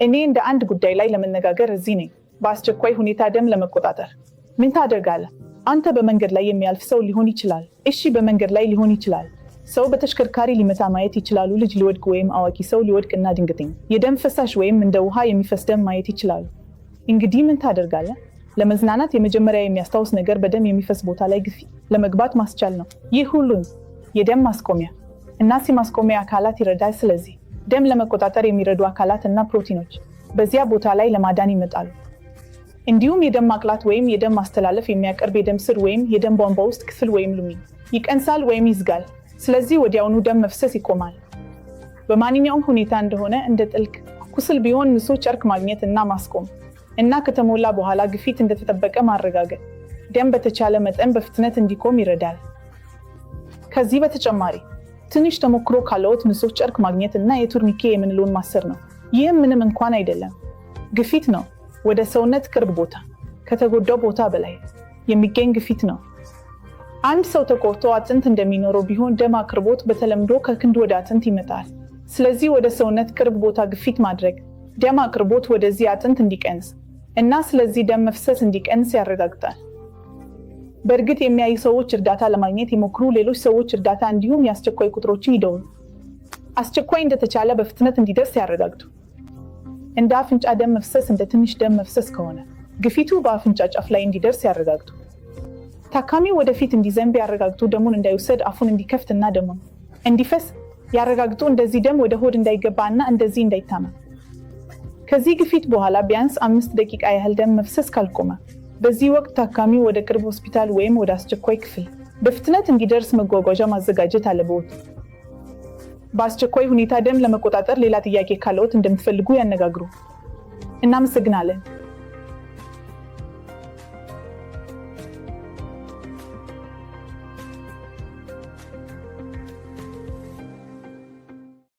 እኔ እንደ አንድ ጉዳይ ላይ ለመነጋገር እዚህ ነኝ። በአስቸኳይ ሁኔታ ደም ለመቆጣጠር ምን ታደርጋለህ? አንተ በመንገድ ላይ የሚያልፍ ሰው ሊሆን ይችላል። እሺ፣ በመንገድ ላይ ሊሆን ይችላል። ሰው በተሽከርካሪ ሊመታ ማየት ይችላሉ። ልጅ ሊወድቅ ወይም አዋቂ ሰው ሊወድቅ እና ድንገተኛ የደም ፈሳሽ ወይም እንደ ውሃ የሚፈስ ደም ማየት ይችላሉ። እንግዲህ ምን ታደርጋለህ? ለመዝናናት የመጀመሪያ የሚያስታውስ ነገር በደም የሚፈስ ቦታ ላይ ግፊት ለመግባት ማስቻል ነው። ይህ ሁሉም የደም ማስቆሚያ እና ማስቆሚያ አካላት ይረዳል። ስለዚህ ደም ለመቆጣጠር የሚረዱ አካላት እና ፕሮቲኖች በዚያ ቦታ ላይ ለማዳን ይመጣሉ። እንዲሁም የደም ማቅላት ወይም የደም ማስተላለፍ የሚያቀርብ የደም ስር ወይም የደም ቧንቧ ውስጥ ክፍል ወይም lumen ይቀንሳል ወይም ይዝጋል። ስለዚህ ወዲያውኑ ደም መፍሰስ ይቆማል። በማንኛውም ሁኔታ እንደሆነ እንደ ጥልቅ ቁስል ቢሆን ንጹህ ጨርቅ ማግኘት እና ማስቆም እና ከተሞላ በኋላ ግፊት እንደተጠበቀ ማረጋገጥ ደም በተቻለ መጠን በፍጥነት እንዲቆም ይረዳል። ከዚህ በተጨማሪ ትንሽ ተሞክሮ ካለዎት ንጹህ ጨርቅ ማግኘት እና የ tourniquet የምንለውን ማሰር ነው። ይህም ምንም እንኳን አይደለም ግፊት ነው። ወደ ሰውነት ቅርብ ቦታ ከተጎዳው ቦታ በላይ የሚገኝ ግፊት ነው። አንድ ሰው ተቆርጦ አጥንት እንደሚኖረው ቢሆን ደም አቅርቦት በተለምዶ ከክንድ ወደ አጥንት ይመጣል። ስለዚህ ወደ ሰውነት ቅርብ ቦታ ግፊት ማድረግ ደም አቅርቦት ወደዚህ አጥንት እንዲቀንስ እና ስለዚህ ደም መፍሰስ እንዲቀንስ ያረጋግጣል። በእርግጥ የሚያዩ ሰዎች እርዳታ ለማግኘት ይሞክሩ። ሌሎች ሰዎች እርዳታ እንዲሁም የአስቸኳይ ቁጥሮችን ይደውሉ። አስቸኳይ እንደተቻለ በፍጥነት እንዲደርስ ያረጋግጡ። እንደ አፍንጫ ደም መፍሰስ እንደ ትንሽ ደም መፍሰስ ከሆነ ግፊቱ በአፍንጫ ጫፍ ላይ እንዲደርስ ያረጋግጡ። ታካሚው ወደፊት እንዲዘንብ ያረጋግጡ። ደሙን እንዳይወሰድ አፉን እንዲከፍት እና ደሙን እንዲፈስ ያረጋግጡ። እንደዚህ ደም ወደ ሆድ እንዳይገባ እና እንደዚህ እንዳይታመም። ከዚህ ግፊት በኋላ ቢያንስ 5 ደቂቃ ያህል ደም መፍሰስ ካልቆመ በዚህ ወቅት ታካሚው ወደ ቅርብ ሆስፒታል ወይም ወደ አስቸኳይ ክፍል በፍጥነት እንዲደርስ መጓጓዣ ማዘጋጀት አለብዎት። በአስቸኳይ ሁኔታ ደም ለመቆጣጠር ሌላ ጥያቄ ካለዎት እንደምትፈልጉ ያነጋግሩ። እናመሰግናለን።